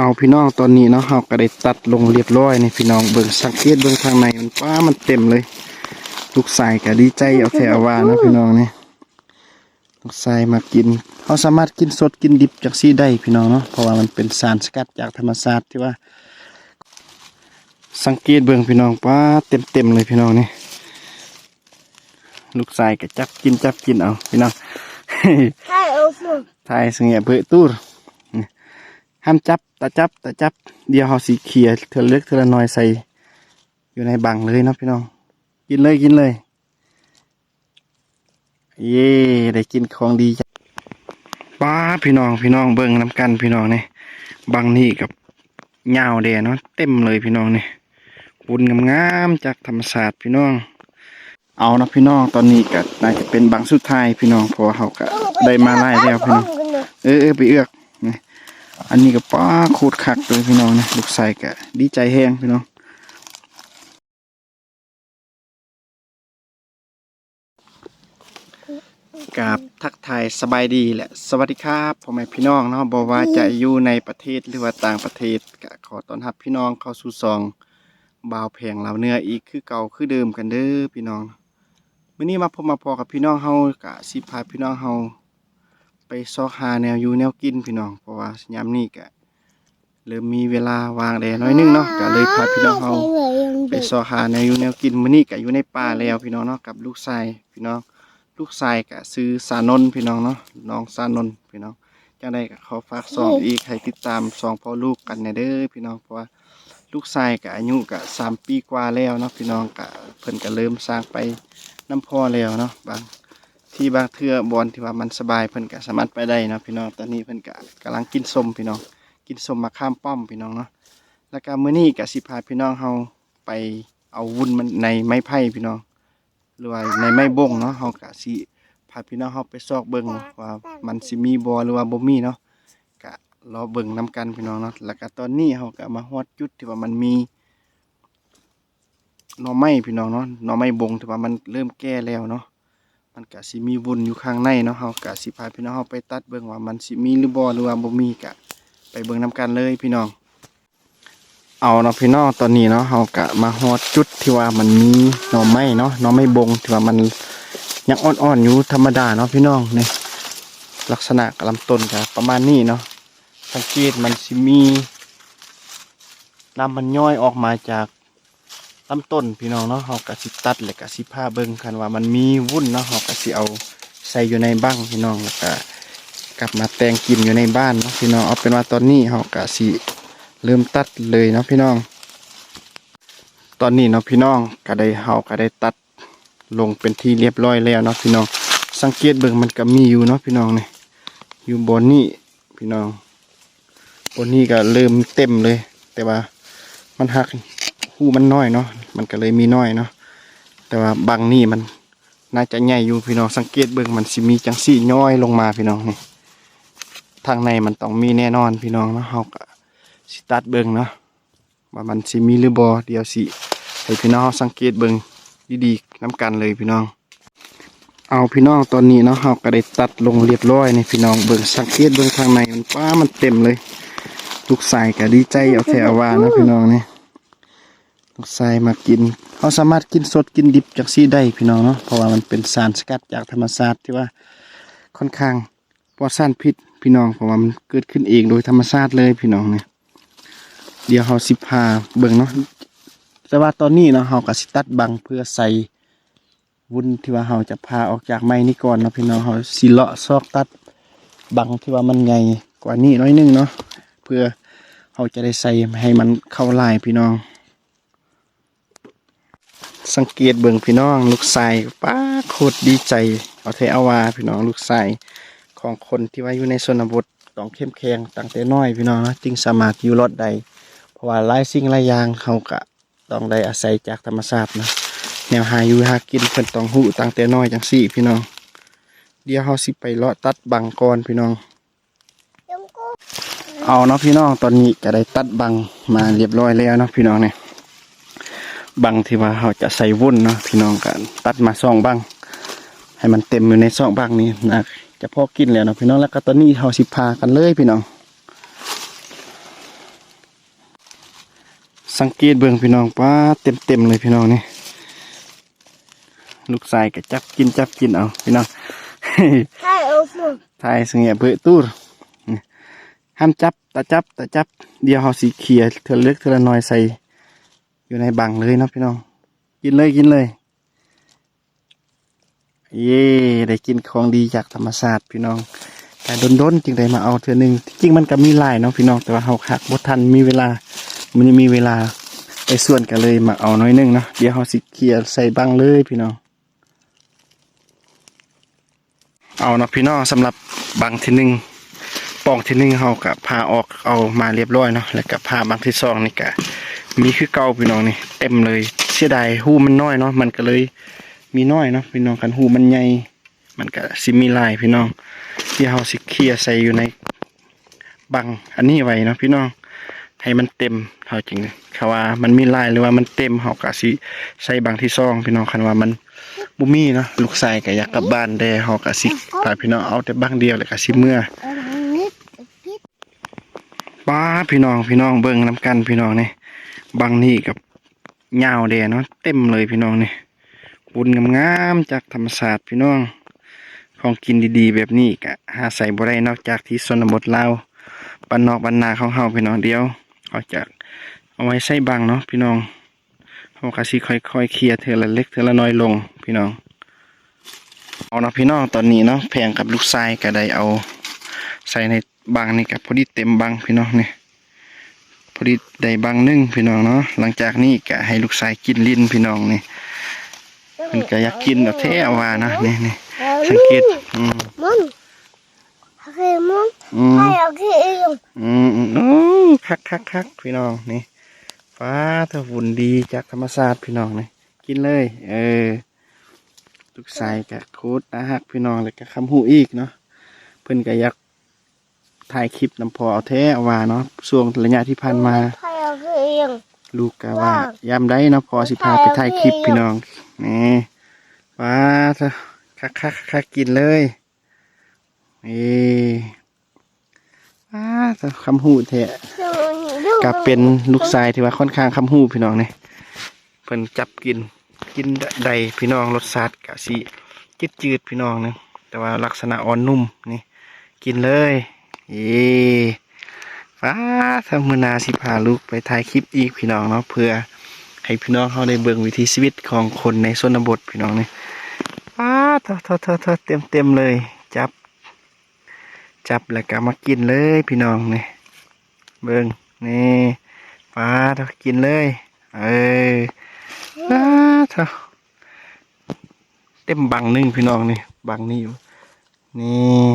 ເອົາພີ່ນ້ອງ ຕອນນີ້ເນາະ ເຮົາກໍໄດ້ຕັດລົງລຽບລ້ອຍນີ້ພີ່ນ້ອງ ເບິ່ງ ສັງເກດເບິ່ງທາງໃນມັນ ປ້າ ມັນເຕັມເລີຍ. ລູກຊາຍກໍດີໃຈເອົາແທ້ເອົາວ່າເນາະພີ່ນ້ອງນີ້ ລູກຊາຍມັກກິນ ເຮົາສາມາດກິນສົດກິນດິບຈັ່ງຊີ້ໄດ້ພີ່ນ້ອງເນາະ ເພາະວ່າມັນເປັນສານສະກັດຈາກທຳມະຊາດ ທີ່ວ່າ ສັງເກດເບິ່ງພີ່ນ້ອງ ປ້າ ເຕັມໆເລີຍພີ່ນ້ອງນີ້. ລູກຊາຍກໍຈັບກິນ ຈັບກິນເອົາພີ່ນ້ອງ ຖ່າຍເອົາ ຖ່າຍສະແງະເບີຕູ ຫ້າມຈັບ ຕາຈັບ ຕາຈັບ. ດຽວເຮົາຊິເຄຍເທື່ອເລັກເທື່ອນ້ອຍໃສ່ຢູ່ໃນບັງເລີຍເນາະພີ່ນ້ອງ ກິນເລີຍ ກິນເລີຍ. ເຢ້ ໄດ້ກິນຂອງດີ. ປ້າ ພີ່ນ້ອງ ພີ່ນ້ອງເບິ່ງນຳກັນພີ່ນ້ອງນີ້ ບັງນີ້ກໍຍາວແດ່ເນາະ ເຕັມເລີຍພີ່ນ້ອງນີ້ ວຸ່ນງາມໆຈາກທຳມະຊາດພີ່ນ້ອງ. ເອົາເນາະພີ່ນ້ອງ ຕອນນີ້ກໍໜ້າຈະເປັນບັງສຸດທ້າຍພີ່ນ້ອງ ເພາະວ່າເຮົາກໍໄດ້ມາຫຼາຍແລ້ວພີ່ນ້ອງ. ເອີໆ ໄປເອືອກນີ້ ອັນນີ້ກໍ ປ້າ ໂຄດຄັກເລີຍພີ່ນ້ອງນີ້ ລູກຊາຍກໍດີໃຈແຮງພີ່ນ້ອງ. ກາບທັກທາຍສະບາຍດີ ແລະ ສະຫວັດດີຄັບ ພໍ່ແມ່ພີ່ນ້ອງເນາະ ບໍ່ວ່າຈະຢູ່ໃນປະເທດ ຫຼືວ່າຕ່າງປະເທດ ກະຂໍຕ້ອນຮັບພີ່ນ້ອງເຂົ້າສູ່ຊ່ອງບ່າວແພງລາວເໜືອອີກຄືເກົ່າຄືເດີມກັນເດີພີ່ນ້ອງ. ມື້ນີ້ມາພົບມາພໍ້ກັບພີ່ນ້ອງເຮົາ ກະຊິພາພີ່ນ້ອງເຮົາໄປຊອກຫາແນວຢູ່ແນວກິນພີ່ນ້ອງ ເພາະວ່າຍາມນີ້ກະ ເລີ່ມມີເວລາວ່າງແດ່ໜ້ອຍໜຶ່ງເນາະ ກໍເລີຍພາພີ່ນ້ອງເຮົາໄປຊອກຫາແນວຢູ່ແນວກິນ. ມື້ນີ້ກໍຢູ່ໃນປ່າແລ້ວພີ່ນ້ອງເນາະ ກັບລູກຊາຍພີ່ນ້ອງ. ລູກຊາຍກໍຊື່ຊານົນພີ່ນ້ອງເນາະ ນ້ອງຊານົນພີ່ນ້ອງ. ຈັ່ງໃດກໍຂໍຝາກຊ່ອງອີກ ໃຫ້ຕິດຕາມຊ່ອງພໍ່ລູກກັນແດ່ເດີພີ່ນ້ອງ ເພາະວ່າລູກຊາຍກໍອາຍຸກໍສາມປີກວ່າແລ້ວເນາະພີ່ນ້ອງ. ກໍເພິ່ນກໍເລີ່ມສ້າງໄປນຳພໍ່ແລ້ວເນາະ ບາງທີ່ບາງເທື່ອບ່ອນທີ່ວ່າມັນສະບາຍ ເພິ່ນກໍສາມາດໄປໄດ້ເນາະພີ່ນ້ອງ. ຕອນນີ້ເພິ່ນກໍກຳລັງກິນສົ້ມພີ່ນ້ອງ ກິນສົ້ມໝາກຂາມປ້ອມພີ່ນ້ອງເນາະ. ແລ້ວກໍມື້ນີ້ກໍຊິພາພີ່ນ້ອງເຮົາໄປເອົາວຸ່ນມັນໃນໄມ້ໄຜ່ພີ່ນ້ອງ ຫຼືວ່າໃນໄມ້ບົງເນາະ. ເຮົາກໍຊິພາພີ່ນ້ອງເຮົາໄປຊອກເບິ່ງວ່າມັນຊິມີບໍ່ ຫຼືວ່າບໍ່ມີເນາະ ກະລໍເບິ່ງນຳກັນພີ່ນ້ອງເນາະ. ແລ້ວກໍຕອນນີ້ເຮົາກໍມາຮອດຈຸດທີ່ວ່າມັນມີໜໍ່ໄມ້ພີ່ນ້ອງເນາະ ໜໍ່ໄມ້ບົງທີ່ວ່າມັນເລີ່ມແກ່ແລ້ວເນາະ ມັນກະຊິມີວຸ່ນຢູ່ຂ້າງໃນເນາະ. ເຮົາກະຊິພາພີ່ນ້ອງເຮົາໄປຕັດເບິ່ງວ່າມັນຊິມີຫຼືບໍ່ ຫຼືວ່າບໍ່ມີ ກະໄປເບິ່ງນຳກັນເລີຍພີ່ນ້ອງ. ເອົາເນາະພີ່ນ້ອງ ຕອນນີ້ເນາະ ເຮົາກະມາຮອດຈຸດທີ່ວ່າມັນມີໜໍ່ໄມ້ເນາະ ໜໍ່ໄມ້ບົງທີ່ວ່າມັນຍັງອ່ອນໆຢູ່ ທຳມະດາເນາະພີ່ນ້ອງ. ນີ້ ລັກສະນະລຳຕົ້ນກະປະມານນີ້ເນາະ ສັງເກດມັນຊິມີ ນ້ຳມັນຍ້ອຍອອກມາຈາກ ລຳຕົ້ນພີ່ນ້ອງເນາະ. ເຮົາກະຊິຕັດ ແລ້ວກະຊິພາເບິ່ງ ຄັນວ່າມັນມີວຸ່ນເນາະ ເຮົາກະຊິເອົາໃສ່ຢູ່ໃນບັງພີ່ນ້ອງ ແລ້ວກະກັບມາແຕ່ງກິນຢູ່ໃນບ້ານເນາະພີ່ນ້ອງ. ເອົາເປັນວ່າຕອນນີ້ເຮົາກະຊິເລີ່ມຕັດເລີຍເນາະພີ່ນ້ອງ. ຕອນນີ້ເນາະພີ່ນ້ອງ ກະໄດ້ ເຮົາກະໄດ້ຕັດລົງເປັນທີ່ລຽບຮ້ອຍແລ້ວເນາະພີ່ນ້ອງ. ສັງເກດເບິ່ງມັນກະມີຢູ່ເນາະພີ່ນ້ອງ ນີ້ ຢູ່ບ່ອນນີ້ພີ່ນ້ອງ ບ່ອນນີ້ກໍເລີ່ມເຕັມເລີຍ ແຕ່ວ່າມັນຫາກຮູມັນນ້ອຍເນາະ ມັນກໍເລີຍມີໜ້ອຍເນາະ. ແຕ່ວ່າບັງນີ້ມັນໜ້າຈະໃຫຍ່ຢູ່ພີ່ນ້ອງ ສັງເກດເບິ່ງມັນຊິມີຈັ່ງຊີ້ຍ້ອຍລົງມາພີ່ນ້ອງ. ນີ້ ທາງໃນມັນຕ້ອງມີແນ່ນອນພີ່ນ້ອງເນາະ. ເຮົາກໍຊິຕັດເບິ່ງເນາະ ວ່າມັນຊິມີຫຼືບໍ່ ດຽວຊິໃຫ້ພີ່ນ້ອງເຮົາສັງເກດເບິ່ງດີໆນຳກັນເລີຍພີ່ນ້ອງ. ເອົາພີ່ນ້ອງ ຕອນນີ້ເນາະ ເຮົາກໍໄດ້ຕັດລົງລຽບຮ້ອຍນີ້ພີ່ນ້ອງ ເບິ່ງ ສັງເກດເບິ່ງທາງໃນມັນ ປ້າ ມັນເຕັມເລີຍ. ລູກຊາຍກໍດີໃຈເອົາແທ້ເອົາວ່າເນາະພີ່ນ້ອງນີ້ ລູກຊາຍມັກກິນ. ເຮົາສາມາດກິນສົດກິນດິບຈັ່ງຊີ້ໄດ້ພີ່ນ້ອງເນາະ ເພາະວ່າມັນເປັນສານສະກັດຈາກທຳມະຊາດ ທີ່ວ່າຄ່ອນຂ້າງ ປອດສານພິດພີ່ນ້ອງ ເພາະວ່າມັນເກີດຂຶ້ນເອງໂດຍທຳມະຊາດເລີຍພີ່ນ້ອງນີ້. ດຽວເຮົາຊິພາເບິ່ງເນາະ ແຕ່ວ່າຕອນນີ້ເນາະ ເຮົາກໍຊິຕັດບັງເພື່ອໃສ່ວຸ່ນທີ່ວ່າເຮົາຈະຜ່າອອກຈາກໄມ້ນີ້ກ່ອນເນາະພີ່ນ້ອງ. ເຮົາຊິເລາະຊອກຕັດບັງທີ່ວ່າມັນໃຫຍ່ກວ່ານີ້ໜ້ອຍໜຶ່ງເນາະ ເພື່ອເຮົາຈະໄດ້ໃສ່ໃຫ້ມັນເຂົ້າຫຼາຍພີ່ນ້ອງ. ສັງເກດເບິ່ງພີ່ນ້ອງ ລູກຊາຍ ປ້າ ໂຄດດີໃຈເອົາແທ້ເອົາວ່າພີ່ນ້ອງ. ລູກຊາຍຂອງຄົນທີ່ວ່າຢູ່ໃນຊົນນະບົດ ຕ້ອງເຂັ້ມແຂງຕັ້ງແຕ່ນ້ອຍພີ່ນ້ອງເນາະ ຈຶ່ງສາມາດຢູ່ລອດໄດ້ ເພາະວ່າຫຼາຍສິ່ງຫຼາຍຢ່າງເຮົາກະຕ້ອງໄດ້ອາໄສຈາກທຳມະຊາດເນາະ. ແນວຫາຢູ່ຫາກິນເພິ່ນຕ້ອງຮູ້ຕັ້ງແຕ່ນ້ອຍຈັ່ງຊີ້ພີ່ນ້ອງ. ດຽວເຮົາຊິໄປເລາະຕັດບັງກ່ອນພີ່ນ້ອງ. ເອົາເນາະພີ່ນ້ອງ ຕອນນີ້ກໍໄດ້ຕັດບັງມາລຽບຮ້ອຍແລ້ວເນາະພີ່ນ້ອງ. ນີ້ ບັງທີ່ວ່າເຮົາຈະໃສ່ວຸ່ນເນາະພີ່ນ້ອງ ກໍຕັດມາສອງບັງ ໃຫ້ມັນເຕັມຢູ່ໃນສອງບັງນີ້ ໜ້າຈະພໍກິນແລ້ວເນາະພີ່ນ້ອງ. ແລ້ວກໍຕອນນີ້ເຮົາຊິຜ່າກັນເລີຍພີ່ນ້ອງ. ສັງເກດເບິ່ງພີ່ນ້ອງ ປາດ ເຕັມໆເລີຍພີ່ນ້ອງນີ້ ລູກຊາຍກໍຈັບກິນ ຈັບກິນເອົາພີ່ນ້ອງ Hai opo. ຖ່າຍສະແງະເບີຕູດ ຫ້າມຈັບ ຕາຈັບ ຕາຈັບ ດຽວເຮົາຊິເຄຍເທື່ອເລັກເທື່ອລະໜ້ອຍໃສ່ຢູ່ໃນບັງເລີຍເນາະພີ່ນ້ອງ ກິນເລີຍ ກິນເລີຍ. ເຢ້ ໄດ້ກິນຂອງດີຈາກທຳມະຊາດພີ່ນ້ອງ ກະດົນໆຈຶ່ງໄດ້ມາເອົາເທື່ອໜຶ່ງ ທີ່ຈິງມັນກະມີຫຼາຍເນາະພີ່ນ້ອງ ແຕ່ວ່າເຮົາຫາກບໍ່ທັນມີເວລາ ມື້ນີ້ມີເວລາໄປສວນ ກະເລີຍມາເອົາໜ້ອຍໜຶ່ງເນາະ ດຽວເຮົາຊິເຄຍໃສ່ບັງເລີຍພີ່ນ້ອງ ເອົາເນາະພີ່ນ້ອງ ສຳລັບບັງທີໜຶ່ງ ປ່ອງທີໜຶ່ງ ເຮົາກະຜ່າອອກເອົາມາລຽບລ້ອຍເນາະ ແລ້ວກະຜ່າບັງທີສອງນີ້ກະມີຄືເກົ່າພີ່ນ້ອງນີ້ ເຕັມເລີຍ ເສຍດາຍຮູມັນນ້ອຍເນາະ ມັນກະເລີຍ ມີນ້ອຍເນາະພີ່ນ້ອງ ຄັນຮູມັນໃຫຍ່ມັນກະຊິມີຫຼາຍພີ່ນ້ອງ ດຽວເຮົາຊິເຄຍໃສ່ຢູ່ໃນບັງອັນນີ້ໄວ້ເນາະພີ່ນ້ອງ ໃຫ້ມັນເຕັມ ເຮົາຈຶ່ງ ຖ້າວ່າມັນມີຫຼາຍ ຫຼືວ່າມັນເຕັມ ເຮົາກະຊິໃສ່ບັງທີສອງພີ່ນ້ອງ ຄັນວ່າມັນບໍ່ມີເນາະ ລູກຊາຍກະຢາກກັບບ້ານແດ່ ເຮົາກະຊິພາພີ່ນ້ອງເອົາແຕ່ບັງດຽວ ແລ້ວກະຊິເມືອ. ປ້າ ພີ່ນ້ອງ ພີ່ນ້ອງເບິ່ງນຳກັນພີ່ນ້ອງນີ້ ບັງນີ້ກະຍາວແດ່ເນາະ ເຕັມເລີຍພີ່ນ້ອງນີ້ ບຸນງາມໆຈາກທຳມະຊາດພີ່ນ້ອງ ຂອງກິນດີໆແບບນີ້ກະຫາໃສບໍ່ໄດ້ ນອກຈາກທີ່ຊົນນະບົດລາວ ບ້ານນອກບ້ານນາຂອງເຮົາພີ່ນ້ອງ ດຽວເຮົາຈະເອົາໄວ້ໃສ່ບັງເນາະພີ່ນ້ອງ ເຮົາກະຊິຄ່ອຍໆເຄຍເທື່ອລະເລັກເທື່ອລະໜ້ອຍລົງພີ່ນ້ອງ ເອົາເນາະພີ່ນ້ອງ ຕອນນີ້ເນາະ ແພງກັບລູກຊາຍກະໄດ້ເອົາໃສ່ໃນບັງນີ້ກະພໍດີເຕັມບັງພີ່ນ້ອງນີ້ ພໍດີໄດ້ບັງໜຶ່ງພີ່ນ້ອງເນາະ ຫຼັງຈາກນີ້ກະໃຫ້ລູກຊາຍກິນຫຼິ້ນພີ່ນ້ອງນີ້ ເພິ່ນກະຢາກກິນເອົາແທ້ວ່ານະ ນີ້ໆ ສັງເກດ ອືມ Mom, ອືມ Mom, ອືມ Hai, oke, iyong. ອືມໆ ໂອ້ ຄັກໆໆ ພີ່ນ້ອງນີ້ ຟ້າເຖິງບຸນດີຈາກທຳມະຊາດພີ່ນ້ອງນີ້ ກິນເລີຍ ເອີ ລູກຊາຍກະໂຄດໜ້າຮັກພີ່ນ້ອງ ແລ້ວກະຄຳຮູ້ອີກເນາະ ເພິ່ນກະຢາກຖ່າຍຄລິບນຳພໍ່ເອົາແທ້ວ່າເນາະ ຊ່ວງໄລຍະທີ່ຜ່ານມາ Hai, oke, iyong. ລູກກະວ່າ Wow. ຍາມໃດເນາະ ພໍ່ຊິພາໄປຖ່າຍຄລິບພີ່ນ້ອງ ນີ້ ວ້າ ຄັກໆໆ ກິນເລີຍ ເອີ ອ້າ ຄຳຮູ້ແທ້ ກະເປັນລູກຊາຍທີ່ວ່າຂ້ອນຂ້າງຄຳຮູ້ພີ່ນ້ອງນີ້ ເພິ່ນຈັບກິນ ກິນໄດ້ພີ່ນ້ອງ ລົດຊາດກະຊິຈືດໆພີ່ນ້ອງນີ້ ແຕ່ວ່າລັກສະນະອ່ອນນຸ້ມນີ້ ກິນເລີຍ ເອີ ປ້າ ຖ້າມື້ໜ້າຊິພາລູກໄປຖ່າຍຄລິບອີກພີ່ນ້ອງເນາະ ເພື່ອໃຫ້ພີ່ນ້ອງເຮົາໄດ້ເບິ່ງວິຖີຊີວິດຂອງຄົນໃນຊົນນະບົດພີ່ນ້ອງນີ້ ປ້າ ເຕັມໆເລີຍ ຈັບ ຈັບແລ້ວກະມາກິນເລີຍພີ່ນ້ອງນີ້ ເບິ່ງນີ້ ປາດ ກິນເລີຍ ເອີ ປາດ ເຕັມບັງໜຶ່ງພີ່ນ້ອງນີ້ ບັງນີ້ຢູ່ ນີ້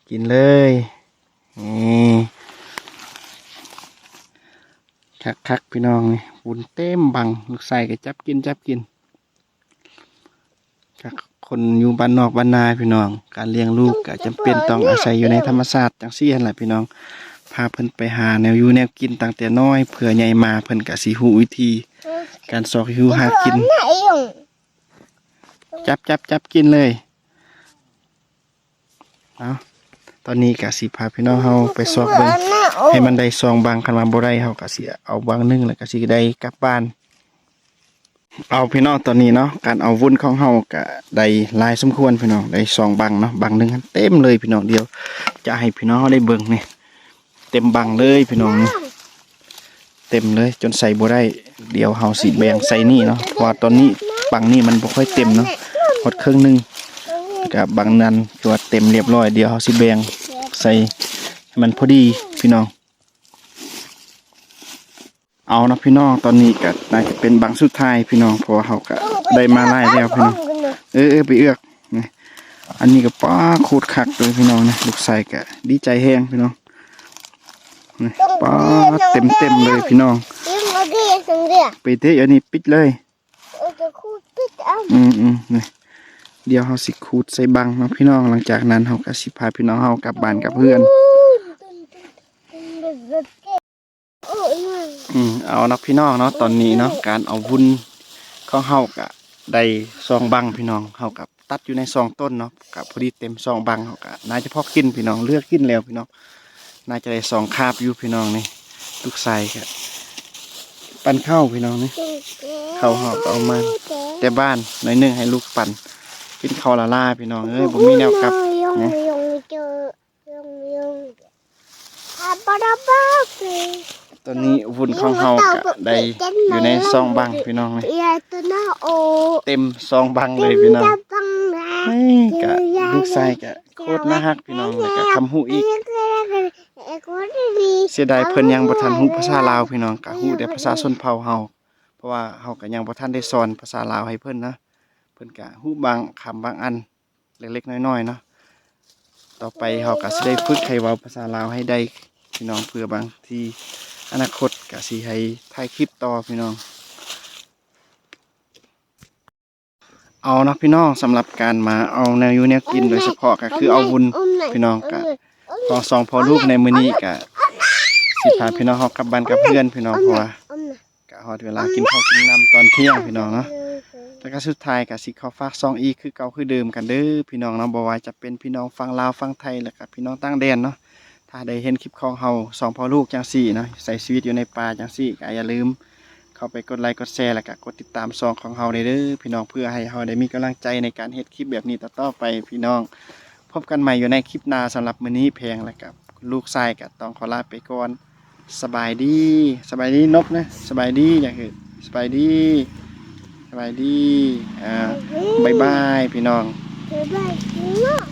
ກິນເລີຍ ນີ້ ຄັກໆ ພີ່ນ້ອງນີ້ ວຸ້ນເຕັມບັງ ລູກຊາຍກໍຈັບກິນ ຈັບກິນ. ກະຄົນຢູ່ບ້ານນອກບ້ານນາພີ່ນ້ອງ ການລ້ຽງລູກກະຈຳເປັນຕ້ອງອາໄສຢູ່ໃນທຳມະຊາດຈັ່ງຊີ້ຫັ້ນລະພີ່ນ້ອງ ພາເພິ່ນໄປຫາແນວຢູ່ແນວກິນຕັ້ງແຕ່ນ້ອຍ ເພື່ອໃຫຍ່ມາເພິ່ນກະຊິຮູ້ວິທີການຊອກຢູ່ຫາກິນ ຈັບ ຈັບ ຈັບກິນເລີຍ. ເອົາ ຕອນນີ້ກະຊິພາພີ່ນ້ອງເຮົາໄປຊອກເບິ່ງ ໃຫ້ມັນໄດ້ສອງບັງ ຄັນວ່າບໍ່ໄດ້ເຮົາກະຊິເອົາບັງໜຶ່ງ ແລ້ວກະຊິໄດ້ກັບບ້ານ. ເອົາ ພີ່ນ້ອງ ຕອນນີ້ເນາະ ການເອົາວຸ້ນຂອງເຮົາກະໄດ້ຫຼາຍສົມຄວນພີ່ນ້ອງ ໄດ້ສອງບັງເນາະ ບັງໜຶ່ງຫັ້ນເຕັມເລີຍພີ່ນ້ອງ ດຽວຈະໃຫ້ພີ່ນ້ອງເຮົາໄດ້ເບິ່ງນີ້ ເຕັມບັງເລີຍພີ່ນ້ອງ ເຕັມເລີຍຈົນໃສ່ບໍ່ໄດ້ ດຽວເຮົາຊິແບ່ງໃສ່ນີ້ເນາະ ເພາະວ່າຕອນນີ້ບັງນີ້ມັນບໍ່ຄ່ອຍເຕັມເນາະ ຮອດເຄິ່ງໜຶ່ງ ກະບັງນັ້ນຄືວ່າເຕັມລຽບຮ້ອຍ ດຽວເຮົາຊິແບ່ງໃສ່ໃຫ້ມັນພໍດີພີ່ນ້ອງ. ເອົາເນາະພີ່ນ້ອງ ຕອນນີ້ກະໜ້າຈະເປັນບັງສຸດທ້າຍພີ່ນ້ອງ ເພາະວ່າເຮົາກະໄດ້ມາຫຼາຍແລ້ວພີ່ນ້ອງ ເອີ ເອີ ໄປເອືອກນີ້ ອັນນີ້ກະ ປາດ ໂຄດຄັກເລີຍພີ່ນ້ອງ ລູກຊາຍກະດີໃຈແຮງພີ່ນ້ອງ ນີ້ ປາດ ເຕັມໆເລີຍພີ່ນ້ອງ ໄປເຕະອັນນີ້ປິດເລີຍ ອືມໆ ນີ້ ດຽວເຮົາຊິຂູດໃສ່ບັງເນາະພີ່ນ້ອງ ຫຼັງຈາກນັ້ນເຮົາກະຊິພາພີ່ນ້ອງເຮົາກັບບ້ານກັບເຮືອນ. ອືມ ເອົາເນາະພີ່ນ້ອງເນາະ ຕອນນີ້ເນາະ ການເອົາວຸ້ນຂອງເຮົາກະໄດ້ສອງບັງພີ່ນ້ອງ ເຮົາກະຕັດຢູ່ໃນສອງຕົ້ນເນາະ ກະພໍດີເຕັມສອງບັງ ເຮົາກະໜ້າຈະພໍກິນພີ່ນ້ອງ ເຫຼືອກິນແລ້ວພີ່ນ້ອງ ໜ້າຈະໄດ້ສອງຄາບຢູ່ພີ່ນ້ອງ ນີ້ ລູກຊາຍກະ ປັ້ນເຂົ້າພີ່ນ້ອງນີ້ ເຂົ້າເຮົາກໍເອົາມາແຕ່ບ້ານໜ້ອຍໜຶ່ງໃຫ້ລູກປັ້ນ ກິນເຂົ້າລ້າໆ ພີ່ນ້ອງເອີຍ ບໍ່ມີແນວກັບນະ. ຕອນນີ້ວຸ້ນຂອງເຮົາກະໄດ້ຢູ່ໃນຊອງບັງພີ່ນ້ອງເອີຍ ເຕັມຊອງບັງເລີຍພີ່ນ້ອງ. ນີ້ກະລູກຊາຍກະໂຄດໜ້າຮັກພີ່ນ້ອງ ແລ້ວກະຄຳຮູ້ອີກ. ເສຍດາຍເພິ່ນຍັງບໍ່ທັນຮູ້ພາສາລາວພີ່ນ້ອງ ກະຮູ້ແຕ່ພາສາຊົນເຜົ່າເຮົາ ເພາະວ່າເຮົາກະຍັງບໍ່ທັນໄດ້ສອນພາສາລາວໃຫ້ເພິ່ນນະ. ເພິ່ນກະຮູ້ບາງຄຳບາງອັນເລັກໆນ້ອຍໆເນາະ. ຕໍ່ໄປເຮົາກະຊິໄດ້ຝຶກໃຫ້ເວົ້າພາສາລາວໃຫ້ໄດ້ພີ່ນ້ອງ ເພື່ອບາງທີອະນາຄົດກະຊິໃຫ້ຖ່າຍຄລິບຕໍ່ພີ່ນ້ອງ. ເອົາເນາະພີ່ນ້ອງ ສຳລັບການມາເອົາແນວຢູ່ແນວກິນ ໂດຍສະເພາະກະຄືເອົາວຸ້ນພີ່ນ້ອງ ກະຂອງສອງພໍ່ລູກໃນມື້ນີ້ກະຊິພາພີ່ນ້ອງເຮົາກັບບ້ານກັບເຮືອນພີ່ນ້ອງ ເພາະວ່າກະຮອດເວລາກິນເຂົ້າກິນນ້ຳຕອນທ່ຽງພີ່ນ້ອງເນາະ. ແລ້ວກະສຸດທ້າຍກະຊິຂໍຝາກຊ່ອງອີກຄືເກົ່າຄືເດີມກັນເດີພີ່ນ້ອງເນາະ ບໍ່ວ່າຈະເປັນພີ່ນ້ອງຝັ່ງລາວຝັ່ງໄທ ແລ້ວກະພີ່ນ້ອງຕ່າງແດນເນາະ. ຖ້າໄດ້ເຫັນຄລິບຂອງເຮົາສອງພໍ່ລູກຈັ່ງຊີ້ເນາະ ໃຊ້ຊີວິດຢູ່ໃນປ່າຈັ່ງຊີ້ ກະຢ່າລືມເຂົ້າໄປກົດໄລກົດແຊ ແລ້ວກະກົດຕິດຕາມຊ່ອງຂອງເຮົາແດ່ເດີພີ່ນ້ອງ ເພື່ອໃຫ້ເຮົາໄດ້ມີກຳລັງໃຈໃນການເຮັດຄລິບແບບນີ້ຕໍ່ໆໄປພີ່ນ້ອງ. ພົບກັນໃໝ່ຢູ່ໃນຄລິບໜ້າ. ສຳລັບມື້ນີ້ແພງ ແລ້ວກະລູກຊາຍກະຕ້ອງຂໍລາໄປກ່ອນ. ສະບາຍດີ ສະບາຍດີນົບນະ ສະບາຍດີ ຢາກເອີ້ນສະບາຍດີ ສະບາຍດີ ອ່າ ບາຍບາຍພີ່ນ້ອງ ບາຍບາຍພີ່ນ້ອງ.